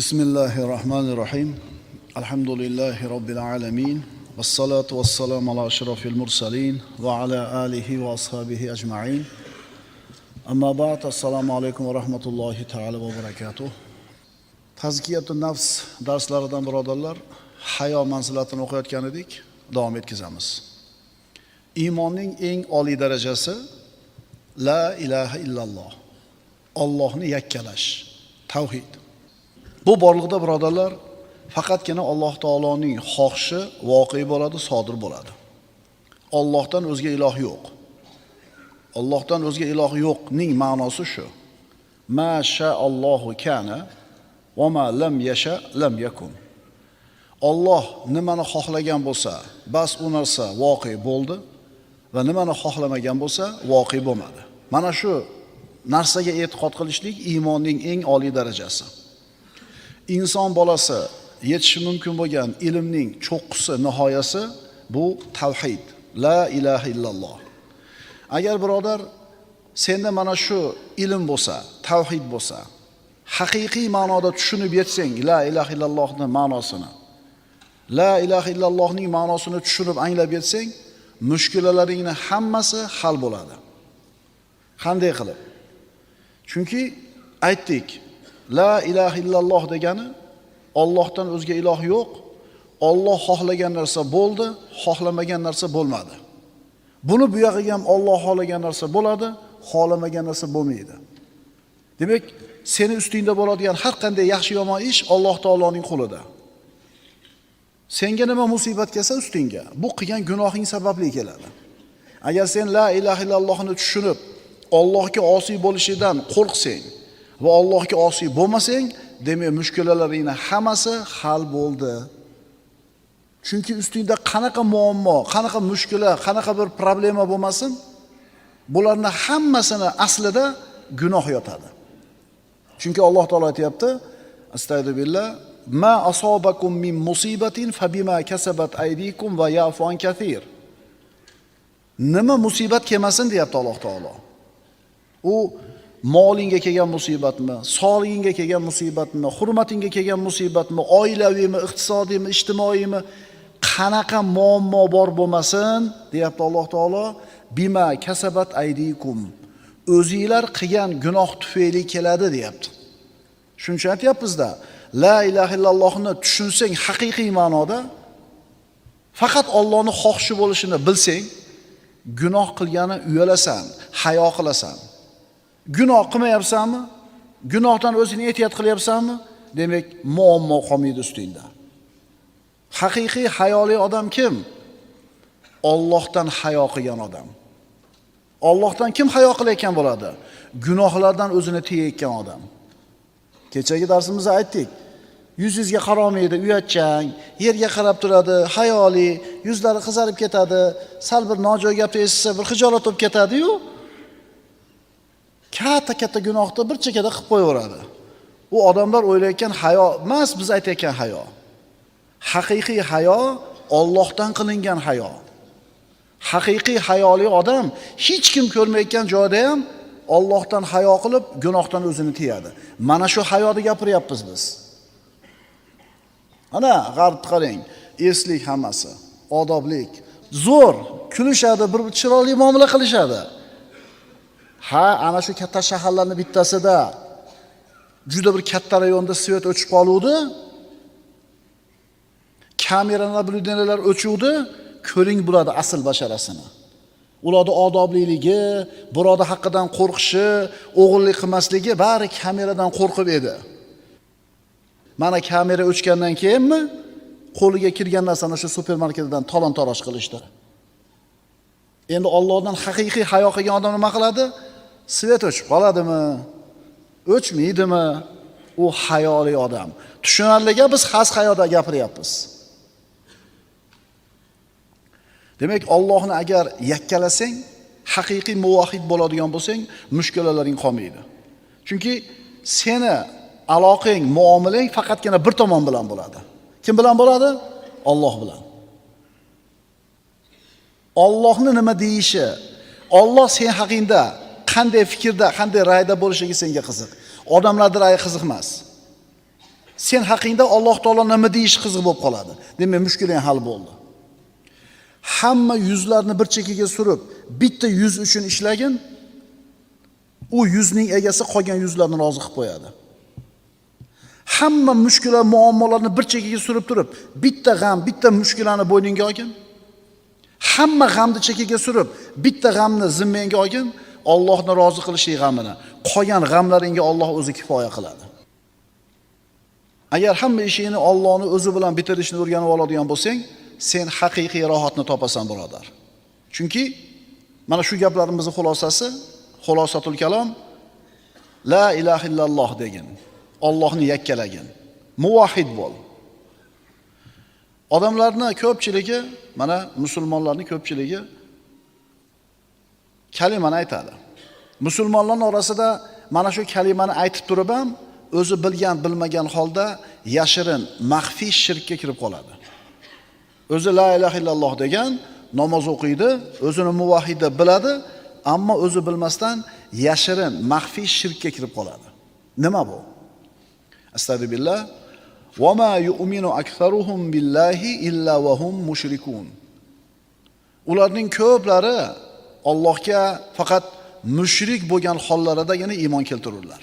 Bismillahirrahmanirrahim. Alhamdulillahi robbil alamin. Vassalatu vassalamu ala ashrafil mursalin va ala alihi va ashabihi ajma'in. Amma ba'd. Assalomu alaykum va rahmatullohi ta'ala va barakatuh. Tazkiyatun nafs darslaridan birodarlar, hayo manzilatini o'qiyotgan edik, davom etkazamiz. Iymonning eng oliy darajasi la ilaha illalloh. Allohni yakkalash, tavhid. Bu borliqda birodarlar, faqatgina Alloh taoloning xohishi voqe bo'ladi, sodir bo'ladi. Allohdan o'zga iloh yo'q. Allohdan o'zga iloh yo'qning ma'nosi shu. Ma sha'allohu kana va ma lam yasha lam yakun. Alloh nimani xohlagan bo'lsa, bas u narsa voqe bo'ldi va nimani xohlamagan bo'lsa, voqe bo'lmadi. Mana shu narsaga e'tiqod qilishlik iymonning eng oliy darajasi. Inson bolasi yetishi mumkin bo'lgan ilmning cho'qqisi, nihoyasi bu tavhid. La ilaha illalloh. Agar birodar senda mana shu ilm bo'lsa, tavhid bo'lsa, haqiqiy ma'noda tushunib yetsang la ilaha illallohning ma'nosini, la ilaha illallohning ma'nosini tushunib anglab yetsang, mushkulalaringni hammasi hal bo'ladi. Qanday qilib? Chunki aytdik, la ilaha illalloh degani Allohdan o'zga iloh yo'q. Alloh xohlagan narsa bo'ldi, xohlamagan narsa bo'lmadi. Buni bu yog'iga ham Alloh xohlagan narsa bo'ladi, xohlamagan narsa bo'lmaydi. Demak, seni ustingda bo'ladigan har qanday yaxshi yomon ish Alloh taoloning qo'lida. Senga nima musibat kelsa ustingga, bu qilgan gunohing sababli keladi. Agar sen la ilaha illallohni tushunib, Allohga osiy bo'lishidan qo'rqsang va Allohga osiy bo'lmasang, demak mushkulalaringni hammasi hal bo'ldi. Chunki ustingda qanaqa muammo, qanaqa mushkula, qanaqa bir problema bo'lmasin, bularning hammasini aslida gunoh yotadi. Chunki Alloh taolo aytayapti, astagfirullah, ma asobakum min musibatin fabima kasabat aydikum va ya'fu an kathir. Nima musibat kelmasin deyapti Alloh taolo. U molingga kelgan musibatmi, sog'lig'ingga kelgan musibatmi, hurmatingga kelgan musibatmi, oilaviymi, iqtisodiymi, ijtimoiymi, qanaqa muammo bor bo'lmasin, deyapti Alloh taolo, bima kasabat aydikum. O'zinglar qilgan gunoh tufayli keladi deyapti. Shuning uchun aytyapmiz-da, la ilaha illallohni tushunsang haqiqiy ma'noda, faqat Allohning xohishi bo'lishini bilsang, gunoh qilgani uyalasan, hayo qilasan. Gunoh qilmayapsanmi? Gunohdan o'zingni ehtiyot qilyapsanmi? Demak, muammo qolmaydi ustingda. Haqiqiy hayoli odam kim? Allohdan hayo qilgan odam. Allohdan kim hayo qilayotgan bo'ladi? Gunohlardan o'zini tiyayotgan odam. Kechagi darsimizda aytdik. Yuz-yuzga qaramaydi, uyatchang, yerga qarab turadi, hayoli, yuzlari qizarib ketadi, sal bir nojo'ya gapni eshitsa bir xijolat bo'lib ketadi-yu. Katta-katta gunohni bir chekada qilib qo'yaveradi. U odamlar o'ylayotgan hayo emas, biz aytayotgan hayo. Haqiqiy hayo Allohdan qilingan hayo. Haqiqiy hayoli odam hech kim ko'rmayotgan joyda ham Allohdan hayo qilib, gunohdan o'zini tiyadi. Mana shu hayoni gapiryapmiz biz. Ana g'arbni qarang, eslik hammasi, odoblik, zo'r, kulishadi, bir chiroyli muomala qilishadi. Ha, ana shu katta shaharlarning bittasida juda bir katta rayonda svet o'chib qoluvdi. Kamera nablюдениялар o'chuvdi, ko'ring bularni asl basharasini. Ularning odobliligi, birodar haqqidan qo'rqishi, o'g'irlik qilmasligi bari kameradan qo'rqib edi. Mana kamera o'chgandan keyinmi qo'liga kirgan narsani shu supermarketdan talon-taroj qilishdi. Endi Allohdan haqiqiy hayo qilgan odam nima qiladi? Svet o'chib qoladimi? O'chmaydimi? U hayoli odam. Tushunarliga biz xas hayoda gapiryapmiz. Demak, Allohni agar yakkalasang, haqiqiy muvahhid bo'ladigan bo'lsang, mushkulalaring qolmaydi. Chunki seni aloqang, muomalang faqatgina bir tomon bilan bo'ladi. Kim bilan bo'ladi? Alloh bilan. Allohni nima deyishi, Alloh sen haqingda qanday fikrda, qanday rayda bo'lishligi senga qiziq. Odamlarning rayi qiziq emas. Sen haqingda Alloh taolo nima deyish qiziq bo'lib qoladi. Demak, mushkuling hal bo'ldi. Hamma yuzlarni bir chekkaga surib, bitta yuz uchun ishlagin, u yuzning egasi qolgan yuzlarni rozi qilib qo'yadi. Hamma mushkula, muammolarni bir chekkaga surib turib, bitta g'am, bitta mushkulani bo'yningga olgin. Hamma g'amni chekkaga surib, bitta g'amni zimmangga olgin, Allohni rozi qilishlik g'amini. Qolgan g'amlaringga Alloh o'zi kifoya qiladi. Agar hamma ishingni Allohning o'zi bilan bitirishni o'rganib oladigan bo'lsang, sen haqiqiy rohatni topasan, birodar. Chunki mana shu gaplarimizning xulosasi, xulosatul kalom, la ilaha illalloh degin. Allohni yakkalagin. Muvahhid bo'l. Odamlarning ko'pchiligi, mana musulmonlarning ko'pchiligi kalimani aytadi. Musulmonlarning orasida mana shu kalimani aytib turib ham o'zi bilgan, bilmagan holda yashirin, maxfiy shirkka kirib qoladi. O'zi la ilaha illalloh degan, namoz o'qiydi, o'zini muvahhid deb biladi, ammo o'zi bilmasdan yashirin, maxfiy shirkka kirib qoladi. Nima bu? Astagfirullah. Va ma yu'minu aktharuhum billahi illa va hum mushrikun. Ularning ko'plari Allohga faqat mushrik bo'lgan hollaridagina iymon keltirurlar.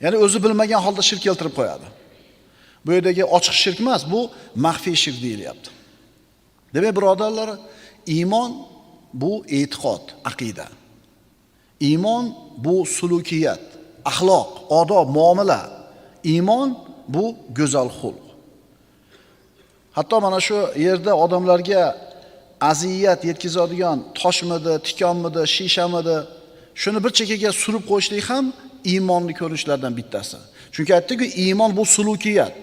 Ya'ni o'zi bilmagan holda shirk keltirib qo'yadi. Bu yerdagi ochiq shirk emas, bu maxfiy shirk deyilyapti. Demak, birodarlar, iymon bu e'tiqod, aqida. Iymon bu sulukiyat, axloq, odob, muomala. Iymon bu go'zal xulq. Hatto mana shu yerda odamlarga aziyat yetkazadigan toshmidi, tikonmidi, shishamidi, shuni bir chekkaga surib qo'yishlik ham iymonni ko'rinishlardan bittasi. Chunki aytdik-ku, iymon bu sulukiyat,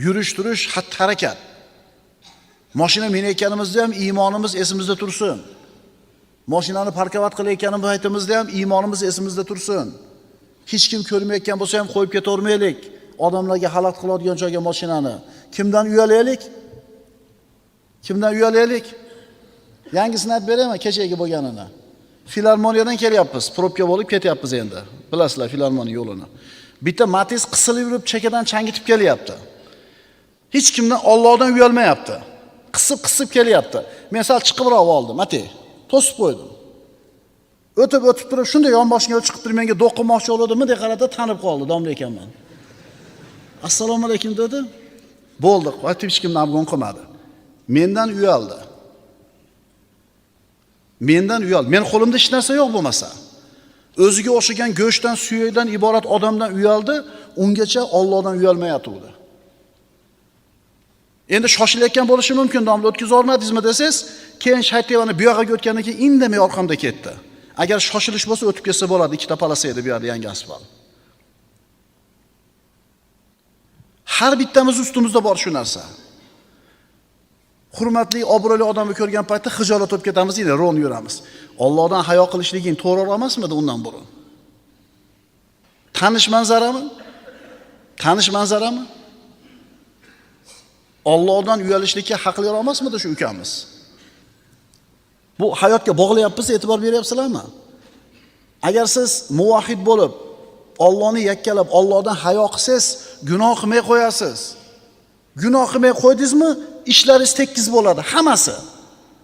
yurish turish, xatti-harakat. Mashina minayotganimizda ham iymonimiz esimizda tursin. Mashinani parkovat qilayotganimiz paytimizda ham iymonimiz esimizda tursin. Hech kim ko'rmayotgan bo'lsa ham qo'yib ketavermaylik. Odamlarga xalaqit qiladigan joyga mashinani. Kimdan uyalaylik? Kimdan uyalaylik? Yangisini aytib beraymi kechagi bo'lganini? Filarmoniyadan kelyapmiz, probka bo'lib ketyapmiz endi. Bilasizlar filarmoniya yo'lini. Bitta Matiz qisilib yurib chekadan changitib kelyapti. Hech kimdan, Allohdan uyalmayapti. Qisib-qisib kelyapti. Men sal chiqibroq oldim, ati. To'sib qo'ydim. O'tib-o'tib turib, shunday yonboshimga chiqib turib menga do'q qilmoqchi bo'ldi, bunday qaradi, tanib qoldi, domla ekanman. Assalomu alaykum dedi. Bo'ldi, qaytib hech kimni abgon qilmadi. Mendan uyaldi. Mendan uyaldi. Men qo'limda hech narsa yo'q bo'lmasa. O'ziga o'xshagan go'shtdan, suyakdan iborat odamdan uyaldi, ungacha Allohdan uyalmayotgandi. Endi shoshilayotgan bo'lishi mumkin, domla o'tkaza olmadingizmi desangiz, keyin shaytevani bu yoqqa o'tgandan keyin indamay orqamda ketdi. Agar shoshilish bo'lsa o'tib ketsa bo'ladi, ikkita palasa edi bu yerda yangi asfalt. Har bittamiz ustimizda bor shu narsa. Hurmatli, obro'li odamni ko'rgan paytda xijolat bo'lib ketamiz, endi ron yuramiz. Allohdan hayo qilishliging to'g'riroq emasmidi undan burun? Tanish manzarami? Tanish manzarami? Allohdan uyalishlikka haqliroq emasmidi shu ukamiz? Bu hayotga bog'layapmiz, e'tibor beryapsizlarmi? Agar siz muvahhid bo'lib, Allohni yakkalab, Allohdan hayo qilsangiz, gunoh qilmay qo'yasiz. Gunoh qilmay qo'ydingizmi, ishlaringiz tekis bo'ladi, hammasi.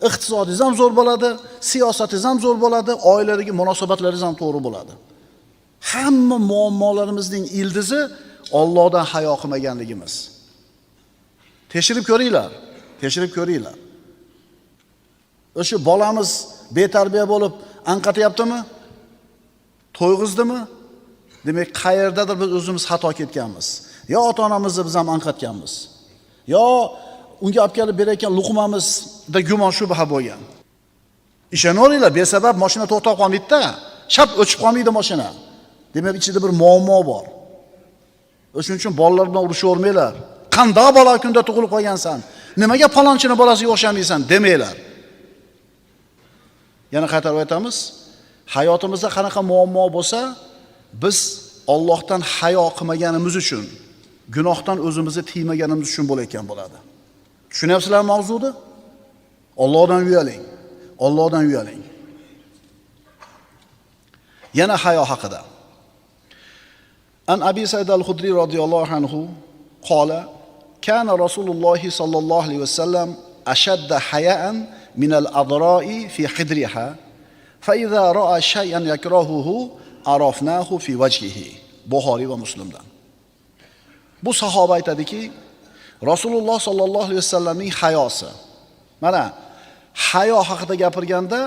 Iqtisodingiz ham zo'r bo'ladi, siyosatingiz ham zo'r bo'ladi, oiladagi munosabatlaringiz ham to'g'ri bo'ladi. Hamma muammolarimizning ildizi Allohdan hayo qilmaganligimiz. Tekshirib ko'ringlar, tekshirib ko'ringlar. O'sha bolamiz betarbiya bo'lib anqatyaptimi? To'yg'izdimi? Demak, qayerdadir biz o'zimiz xato ketganmiz. Yo ota-onamizni biz ham anqatganmiz. Yo unga olib kelib berayotgan luqmamizda gumon shubha bo'lgan. Ishonaveringlar, besabab mashina to'xtab qolmaydi-da, shap o'chib qolmaydi mashina. Demak, ichida bir muammo bor. O'shuning uchun bolalar bilan urushavermanglar. Qanday bola kunda tug'ilib qolgansan? Nimaga palonchini bolasiga o'xshamaysan demanglar. Yana qaytarib aytamiz, hayotimizda qanaqa muammo bo'lsa, biz Allohdan hayo qilmaganimiz uchun, gunohdan o'zimizni tiymaganimiz uchun bo'layotgan bo'ladi. Tushunyapsizlar mavzuni? Allohdan uyaling. Allohdan uyaling. Yana hayo haqida. An Abi Said al-Hudri radhiyallohu anhu qala kana Rasululloh sallallohu alayhi vasallam ashadda haya'an min al-adra'i fi hidriha fa idza ra'a shay'an yakrahuhu arafnahu fi wajhihi. Buxoriy va Muslimdan. Bu sahoba aytadiki, Rasululloh sallallohu alayhi vasallamning hayosi. Mana hayo haqida gapirganda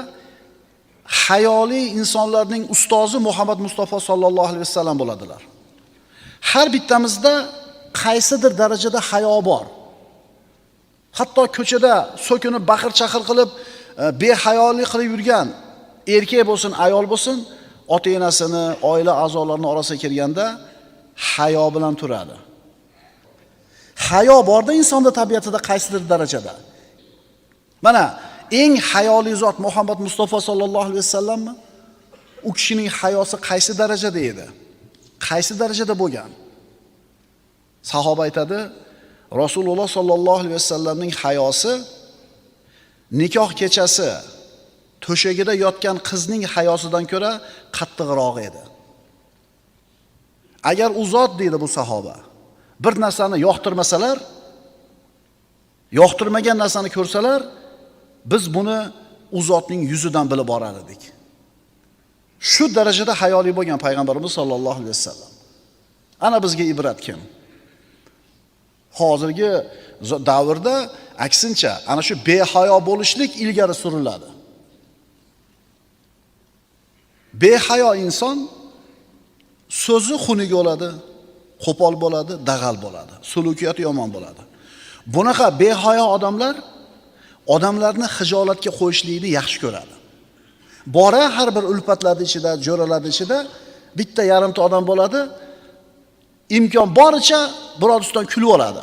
hayoli insonlarning ustozi Muhammad Mustafa sallallohu alayhi vasallam bo'ladilar. Har bittamizda qaysidir darajada hayo bor. Hatto ko'chada so'kinib baqir-chaqir qilib, behayolik qilib yurgan erkak bo'lsin, ayol bo'lsin, ota-enasini, oila a'zolarini orasiga kirganda hayo bilan turadi. Hayo borda insonda tabiatida qaysidir darajada. Mana eng hayoli zot Muhammad Mustafa sallallohu alayhi vasallammi? U kishining hayosi qaysi darajada edi? Qaysi darajada bo'lgan? Sahoba aytadi, Rasululloh sallallohu alayhi vasallamning hayosi nikoh kechasi to'shagida yotgan qizning hayosidan ko'ra qattiqroq edi. Agar u zot, deydi bu sahoba, bir narsani yoqtirmasalar, yoqtirmagan narsani ko'rsalar, biz buni u zotning yuzidan bilib orar edik. Shu darajada hayoli bo'lgan payg'ambarimiz sollallohu alayhi vasallam. Ana bizga ibrat kim? Hozirgi davrda aksincha ana shu behayo bo'lishlik ilgari suriladi. Behayo inson so'zi xunuk bo'ladi, qo'pol bo'ladi, dag'al bo'ladi, sulukiyati yomon bo'ladi. Bunaqa behayo odamlar odamlarni xijolatga qo'yishlikni yaxshi ko'radi. Bora har bir ulfatlarning ichida, jo'ralarning ichida bitta yarimta odam bo'ladi, imkon boricha biror ustidan kulib oladi.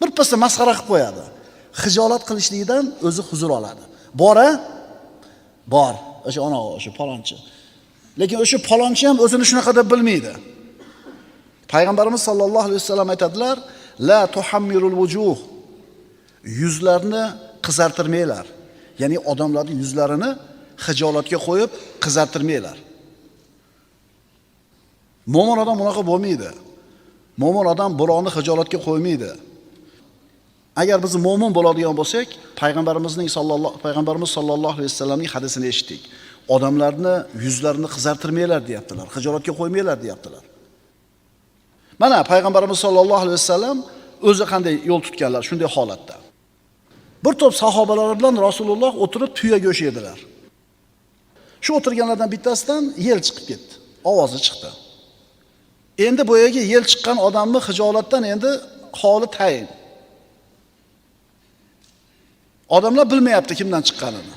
Bir pasda masxara qilib qo'yadi. Xijolat qilishlikdan o'zi huzur oladi. Bora bor, o'sha ona, o'sha palonchi. Lekin o'sha palonchi ham o'zini shunaqa deb bilmaydi. Payg'ambarimiz sollallohu alayhi vasallam aytadilar: "La tuhammirul wujuh." Yuzlarni qizartirmanglar. Ya'ni odamlarning yuzlarini xijolatga qo'yib qizartirmanglar. Mo'min odam bunaqa bo'lmaydi. Mo'min odam birovni xijolatga qo'ymaydi. Agar biz mo'min bo'ladigan bo'lsak, payg'ambarimiz sollallohu alayhi vasallamning hadisini eshitdik. Odamlarni yuzlarini qizartirmanglar deyaptilar, xijolatga qo'ymanglar deyaptilar. Mana payg'ambarimiz sollallohu alayhi vasallam o'zi qanday yo'l tutganlar shunday holatda. Bir to'p sahobalar bilan Rasululloh o'tirib tuya go'sht yedilar. Shu o'tirganlardan bittasidan yel chiqib ketdi, ovozi chiqdi. Endi boyagi yel chiqqan odamni xijolatdan endi holi tayin. Odamlar bilmayapti kimdan chiqqanini.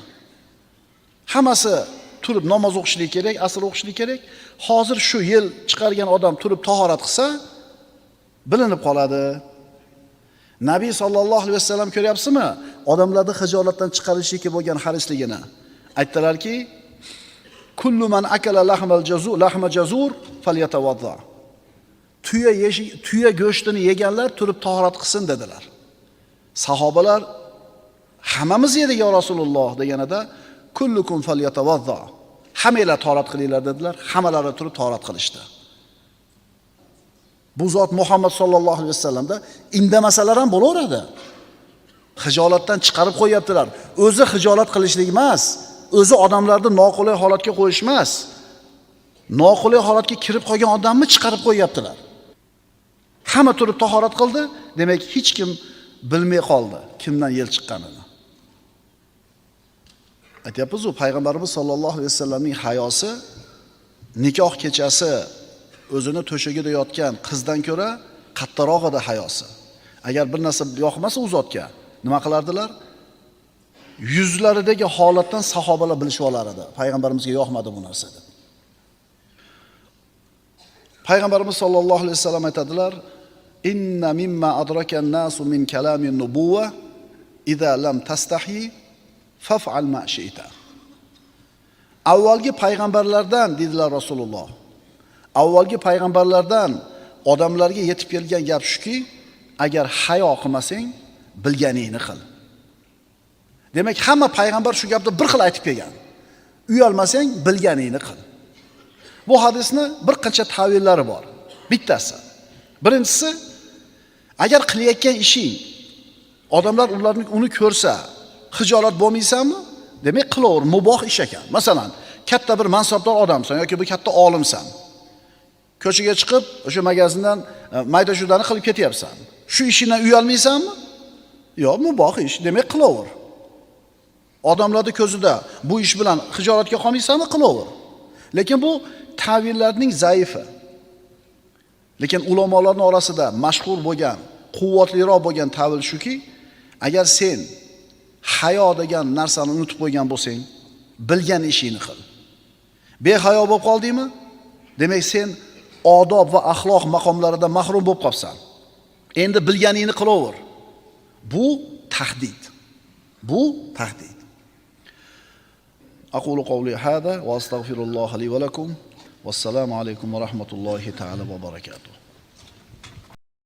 Hammasi turib namoz o'qishlik kerak, asr o'qishlik kerak. Hozir shu yel chiqargan odam turib tahorat qilsa, bilinib qoladi. Nabiy sallallohu alayhi vasallam ko'ryapsizmi? Odamlarni xijolatdan chiqarishlikka bo'lgan harisligini. Aytdilarki, kullu man akala lahmal jazur, lahma jazur falyatawadda. Tuya go'shtini yeganlar turib tahorat qilsin dedilar. Sahobalar hammamiz yedik ya Rasululloh deganida kullukum falyatawadda. Hammanglar tahorat qilinglar dedilar. Hammalari turib tahorat qilishdi. Bu zot Muhammad sallallohu alayhi vasallamda indamasalar ham bo'laveradi. Xijolatdan chiqarib qo'yaptilar. O'zi xijolat qilishlik emas, o'zi odamlarni noqulay holatga qo'yish emas. Noqulay holatga kirib qolgan odamni chiqarib qo'yaptilar. Hamma turib tahorat qildi, demak hech kim bilmay qoldi kimdan yel chiqqanini. Aytyapmiz-ku, payg'ambarimiz sollallohu alayhi vasallamning hayosi nikoh kechasi o'zini to'shagida yotgan qizdan ko'ra qattiqroq edi hayosi. Agar bir narsa yoqmasa u zotga nima qilardilar? Yuzlaridagi holatdan sahobalar bilishib olar edi. Payg'ambarimizga yoqmadi bu narsa deb. Payg'ambarimiz sollallohu alayhi vasallam aytadilar: "Inna mimma adraka an-nasu min kalamin nubuwa idza lam tastahi faf'al ma shi'ta." Avvalgi payg'ambarlardan dedilar Rasululloh. Avvalgi payg'ambarlardan odamlarga yetib kelgan gap shuki, agar hayo qilmasang, bilganingni qil. Demak, hamma payg'ambar shu gapni bir xil aytib kelgan. Uyalmasang, bilganingni qil. Bu hadisni bir qancha ta'villari bor. Bittasi. Birinchisi, agar qilayotgan ishing odamlar ularni uni ko'rsa, xijolat bo'lmaysanmi? Demak, qilaver, muboh ish ekan. Masalan, katta bir mansabdor odamsan yoki bir katta olimsan. Ko'chaga chiqib, o'sha magazindan mayda shudani qilib ketyapsan. Shu ishingdan uyalmaysanmi? Yo'q, muboh ish, demak qilaver. Odamlarning ko'zida bu ish bilan xijolatga qolmaysanmi? Qilaver. Lekin bu ta'villarning zaifi. Lekin ulamolarning orasida mashhur bo'lgan, quvvatliroq bo'lgan ta'vil shuki, agar sen hayo degan narsani unutib qo'ygan bo'lsang, bilgan ishingni qil. Behayo bo'lib qoldingmi? Demak, sen odob va axloq maqomlarida mahrum bo'lib qolsan. Endi bilganingni qilaver. Bu tahdid. Bu tahdid. Aqulu qawli hada va astagfirulloha li va lakum. Vassalomu alaykum va rahmatullohi ta'ala va barakatuh.